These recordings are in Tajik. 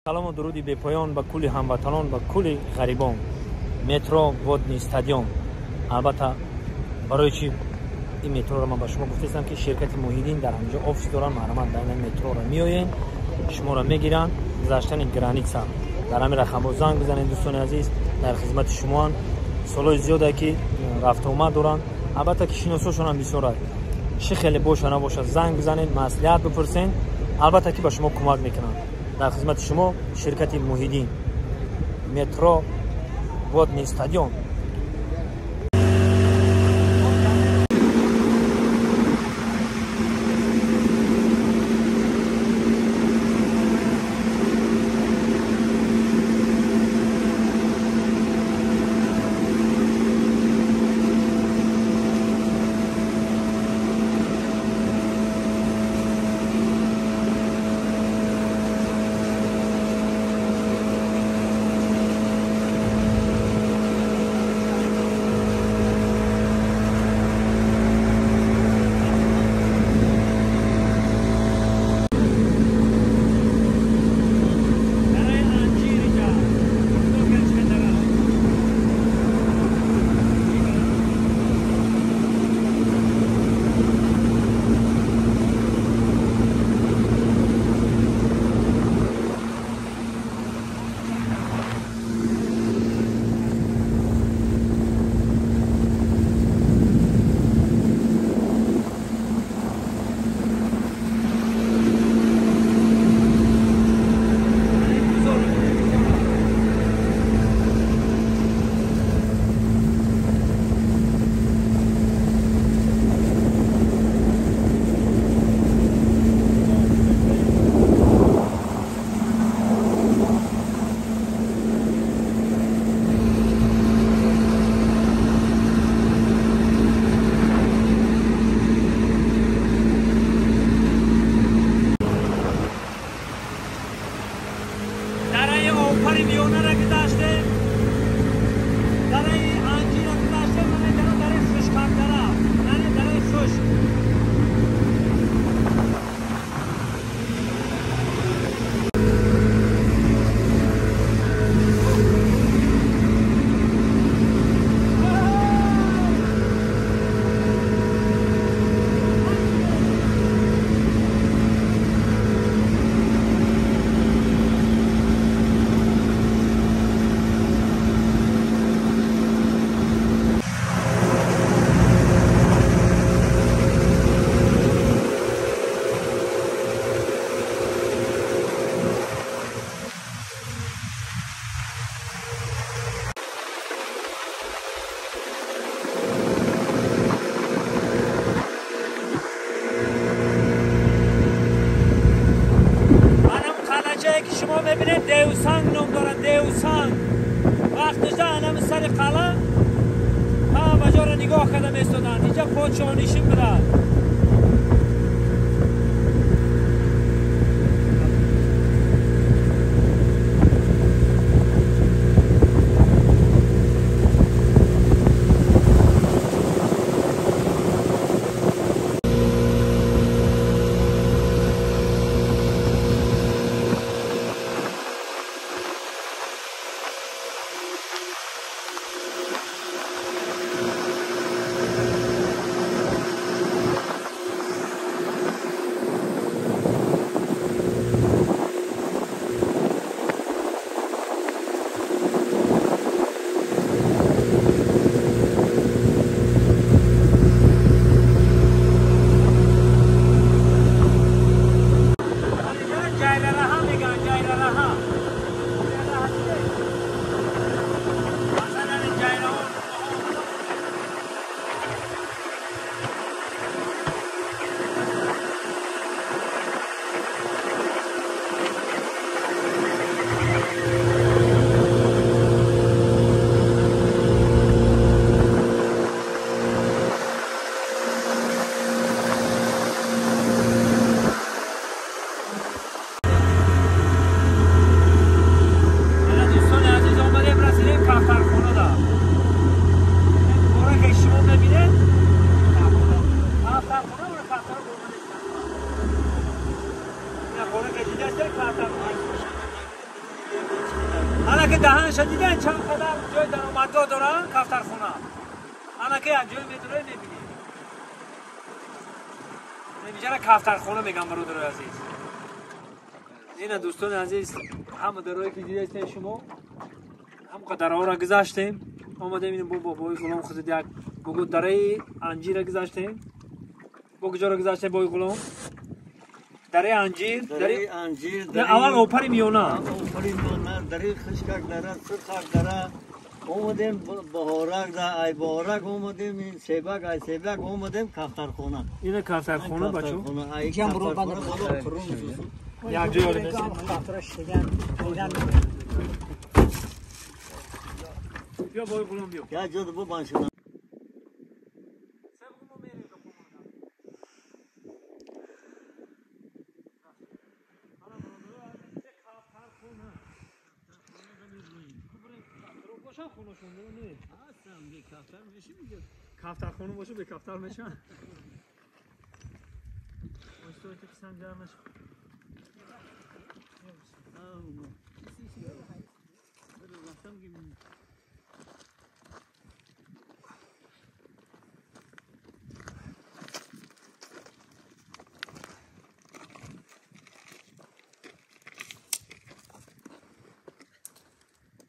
Салому дуруди бепоён ба кулли ҳамватанон, ба кулли ғарибон. Метро Водный стадион. Албатта барои чӣ ин метроро ман ба шумо гуфтаистам, ки ширкати Муҳиддин дар ҳаминҷо офис доранд. Марҳамат, дар ин метроро меоен, шуморо мегиранд. Гузаштани граница дар ҳамин рақамҳо занг бизанед, дӯстони азиз, дар хизмати шумоанд. Солҳои зиёде ки рафтуомад доранд, албатта ки шиносошонам бисёрад. Чӣ хеле боша набошад, занг бизанед, маслиҳат бипурсен, албатта ки ба шумо кӯмак мекунанд. Дар хизмати шумо ширкати Муҳиддин, метро Водный стадион. Мебинед, Девсанг ном дорад, Девсанг. Вақтиша анами сари қала ҳама ҷоро нигоҳ карда местоданд. Инҷа подшоҳнишин буданд. Ана ки даҳанша дидан чанд қадар ҷой даромадгоҳ доранд кафтархона. Ана ки як ҷой медурӣ мебинӣ. Инҷара кафтархона мегам бародарои азиз. Ина дӯстони азиз, ҳама дарое ки дидаистед шумо, ҳам қадарҳоро гузаштем. Омадем ин бо бобои ғулом худ як бугу дараи анҷира гузаштем. Бо куҷоро гузаштем бобои ғулом? Дараи анҷир, дараи анҷир, аввал опари миёна. Опари миёна, дараи хушкак дара, сурхак дара. Омадем баҳорак да, ай баҳорак омадем ин себак, ай себак омадем кафтархона. Ина кафтархона бачо. Ай кафтархона боло қурун. Як ҷой олим. Биё бобои ғулом биё. Як ҷо бо баншина. کفترخانه باشه به کفتر میشن.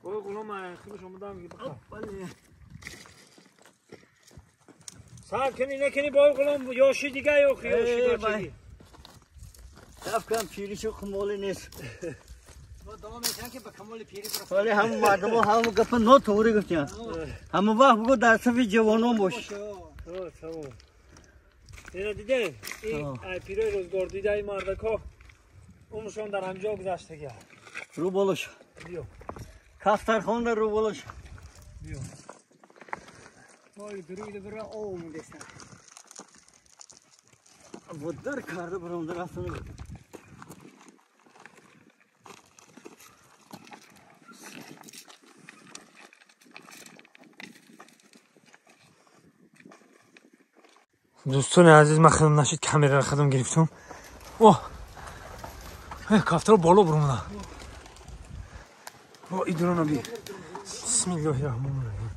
بابا غلام خیلی شما دارم میگه سر کنی نکنی بابا غلام یاشی دیگه یا خیاشی بچگی رفتم پیریشو کمالی نیست. با دوام میشن که به کمال پیری برسن. ولی هم مردم هم گپ نو توری گفتن. هم وقت بگو در صف جوانان باش. تمام. اینا دیده این ای پیرای روزگار دیده این مردکا عمرشون در همجا گذشته گه. رو بالاش. بیا. کفترخانه رو بالاش. بیا. وای درود برا اومدستن. بدر کرده برام در اصلا. دوستان عزیز من خودم نشید کامرا را خودم گرفتم. اوه کفتر بالا برم. او ایدرانو بی. بسم الله الرحمن الرحیم.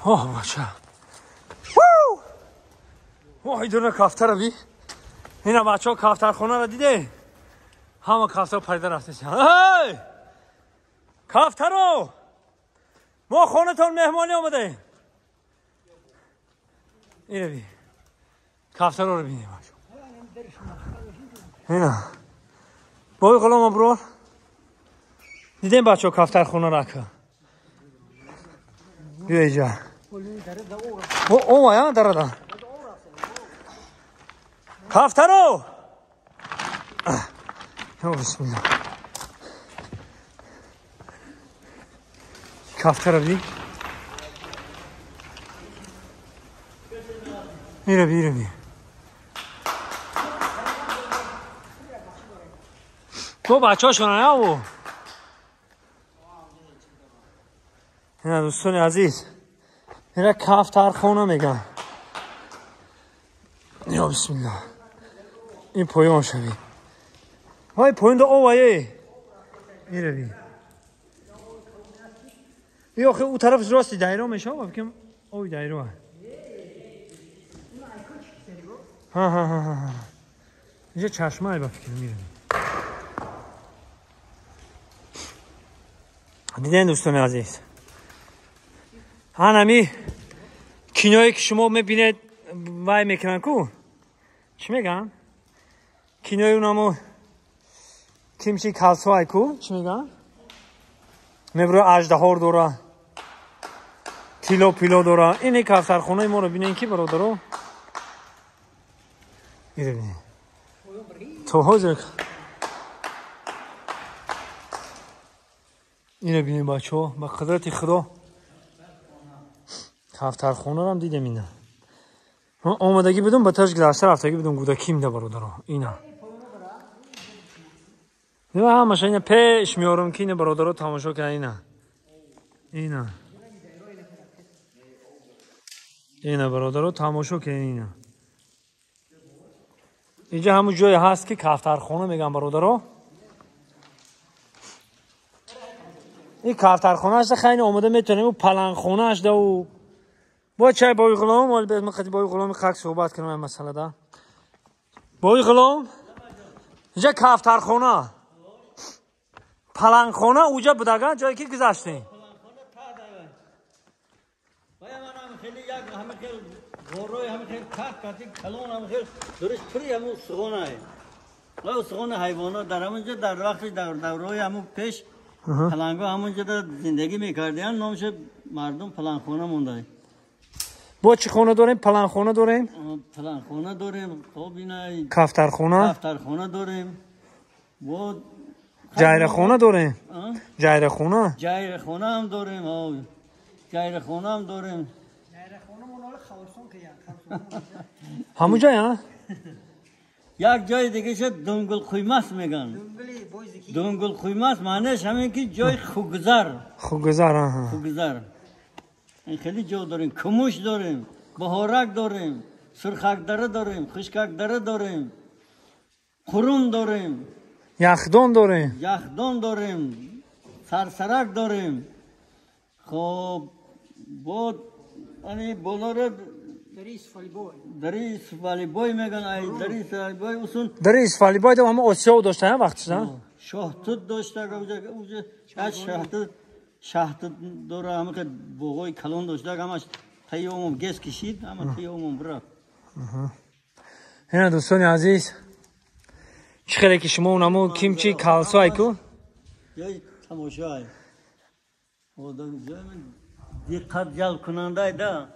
اوه بچه. اوه ایدرانو کفتر بی. اینا بچه‌ها کفترخانه را دیده. همه کفتر پریده رفته. هی! کفترو ما خونتون مهمانی آمده. اینو بی. کفتر رو ببینیم بچه. اینا. بابای غلام برو. دیدیم بچه ها کفتر خونه را که. بیا اینجا. او آیا داره دا. کفترو. یا بسم الله. کفتر بی. میره بی میره بی. تو بچه ها شونه نه او. اینا دوستان عزیز اینا کفترخانه میگن. یا بسم الله. این پایان شوی. های پایین دو آوایه. میره بی. یا آخه او طرف راستی دایره میشه و فکرم اوی دایره. ها ها ها ها. اینجا چشمه ای با فکر میره. دیدین دوستان عزیز هنمی کینایی که شما میبینید وای میکنن کو چی میگن کینای اونامو کیمچی کالسوای کو چی میگن میبره اژدها داره تیلو پیلو داره. این کفترخانه ما رو ببینین که برادرو میبینین تو حاضر اینو ببینیم بچه‌ها با قدرت خدا کفترخانه رو هم دیدم. اینا من آمادگی بدم با تاش گذشته رفتگی بدم گودکیم ده برادرها. اینا نه همش اینا پیش میارم که اینا برادرها تماشا کنن. اینا اینا اینا برادرها تماشا کنن. اینا Инҷа ҳамун ҷое ҳаст ки кафтархона мегӯям бародаро. Ин кафтархонааш хеле омода метавонем, ӯ палангхонааш да ӯ бо чай бои ғулом, ҳол бед ман бои ғулом қак суҳбат кунам ин масъала да. Бои ғулом инҷа кафтархона, палангхона уҷа будага ҷое ки гузаштем. پلنگا همونجا در زندگی میکردن، نامش مردم پلنگخانه مونده. با چی خونه داریم؟ پلنگخانه داریم؟ پلنگخانه داریم، خب اینا کفترخانه؟ کفترخانه داریم. با جایرخانه داریم. جایرخانه؟ جایرخانه هم داریم، ها. جایرخانه هم داریم. جایرخانه مونال خواستون که همونجا یا؟ یک جای دیگه شد دونگل خویماس میگن. دونگل خویماس معنیش همین که جای خوگذر. خوگذر آها. خوگذر. این خیلی جا داریم، کموش داریم، بهارک داریم، سرخک دره داریم، خشکک دره داریم، قرون داریم، یخدان داریم، یخدان داریم، سرسرک داریم. خب بود یعنی بالا رو دریس والیبوی میگن، ای دریس والیبوی اصول دریس والیبوی دو همه آسیا داشته هم وقتش نه شاهتوت داشته اونجا شاهتوت شاهتوت داره همه که بوغای کلون داشته همش تیومم گس کشید همه تیومم برا. اینا دوستان عزیز چه خیلی که شما اونمو کیمچی کالسو ایکو یه تماشای آدم دقت جلب کننده ده.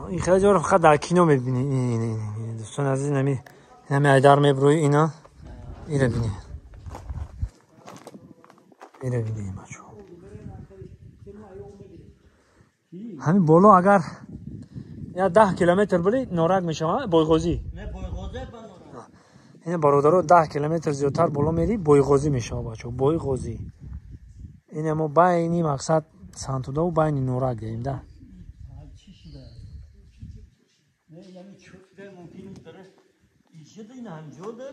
این خیلی جا رو فقط در کینو میبینی. این دوستان عزیز نمی ایدر میبروی اینا ایره بینی ایره بینی بچه. همین بالا اگر یا 10 کیلومتر بری نورک میشه بایغوزی. این برادرو 10 کیلومتر زیادتر بالا میری بایغوزی میشه بچه، بایغوزی. این ما بینی مقصد سانتودا و بین نورک داریم ده. این همجا ده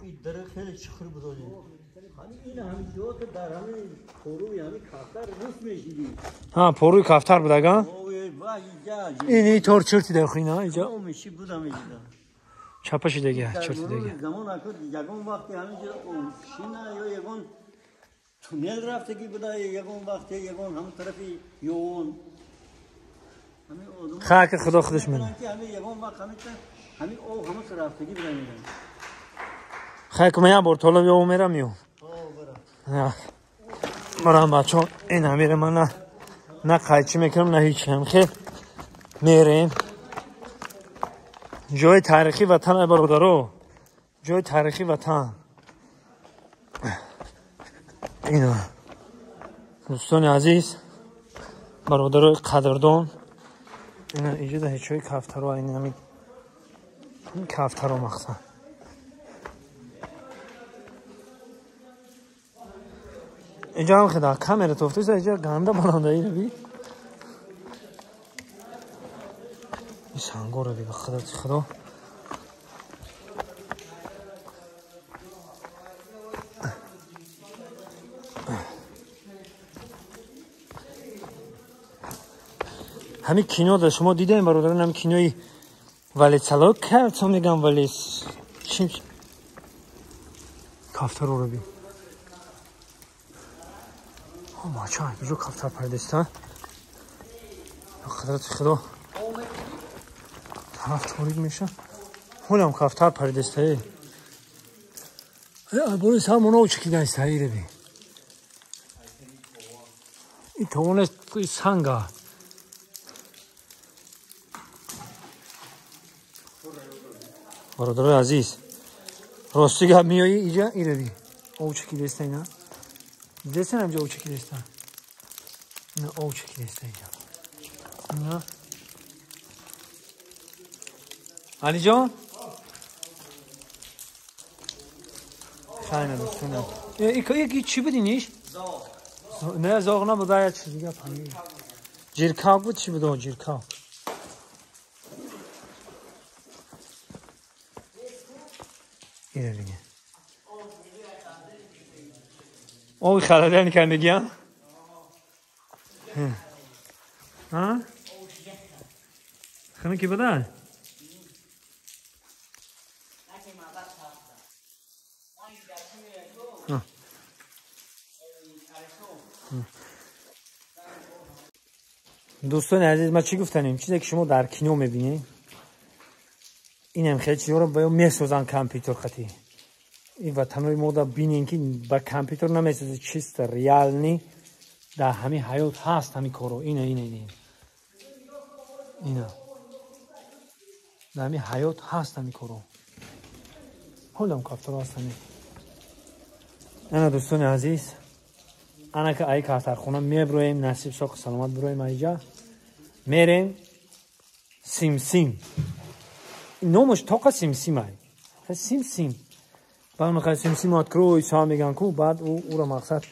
این دره خیلی چخر بود. این همجا که در همین پروی همین کفتر روس میشیدی. ها پروی کفتر بود اگه؟ این اینطور چرتی در خینه اینجا. میشی بود همینجا. چپش دیگه چرتی دیگه. زمان اکو یگان وقتی همینجا شینا یا یگان تونل رفتگی بوده یگان وقتی یگان همون طرفی یون. خاک خدا خودش میده. همین یگان وقت همین همین او همه رفتگی بوده میگن. خاک من بار طالب یا میرم یو. برام بچه‌ها این امیر من نه قایچی میکنم نه هیچ هم خیر میریم جای تاریخی وطن برادرو، جای تاریخی وطن. اینا دوستان عزیز برادرای قدردان اینا اینجا ده هیچ کفترو این همین کفترو مخصوصا اینجا هم خدا کامرا توفته اینجا گنده بلنده اینو بی این سنگو رو بی به خدا خدا. همین کینو ده شما دیدین برادران، همین کینوی ولی چلو کرد تو میگم ولی چی کفتر رو بی. ماچا اینجا کفتر پردستان خدرت خدا طرف تاریک میشه هونم کفتر پردسته برو سر منو چکیدن سعیره بی این توانه سنگا برادرای عزیز راستی گپ میایی اینجا ایره بی او چکیدسته اینا دیدن اینجا او چکیدسته نه او چکیدسته اینجا نه علی جان خیلی دوستونه یکی چی بود اینیش؟ نه زاغ نبود یه چیز دیگه پنیر جیرکاو بود چی بود جیرکاو. Ира бинед. Оби халадан кандагиам? Ҳа? Хана ки бада? Дӯстони азиз, ман чӣ гуфтанем? Чизе ки шумо дар кино мебинед, инам хеле чизҳоро ба месозанд компютер хати. Ин ватанои мо да бинем ки ба компютер намесозад, чисто реални дар ҳамин ҳаёт ҳаст ҳамин коро. Ина, ина, ина. Ина. Дар ҳамин ҳаёт ҳаст ҳамин коро. Ҳолам кафтаро ҳаст ҳамин. Ана дӯстони азиз, ана ки ай кавтархона меброем, насиб соқ саломат бироем айҷа. Мерем Симсим. Номаш тоқа Симсим ай. Симсим. Баъд мехоҳад Симсим открой, са меган ку, баъд ӯро мақсад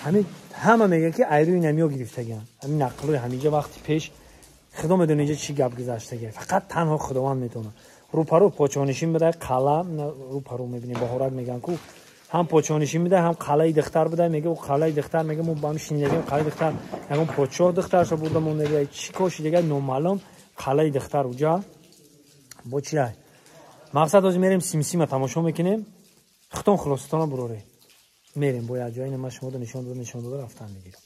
ҳамин ҳама мегӯяд ки айрӯи намиё гирифтагиан. Ҳамин нақлҳои ҳаминҷа вақти пеш худо медонад инҷа чӣ гап гузаштагия. Фақат танҳо Худованд медонад. Рӯпарӯ почонишин буда, қала рӯпарӯ мебинем, баҳорак меган ку, ҳам почонишин буда, ҳам қалаи духтар буда, мега ӯ қалаи духтар, мега мо ба ҳам шинидагем, қалаи духтар ягон подшоҳ духтарша бурда мондага, чӣ коши дига номаълум, қалаи духтар уҷа бо чи ай. Мақсад ҳозир мерем Симсима тамошо мекунем, хутон хулосатона бурорем. Мерем бо як ҷои, ина ман шуморо нишон дода рафтан мегирам.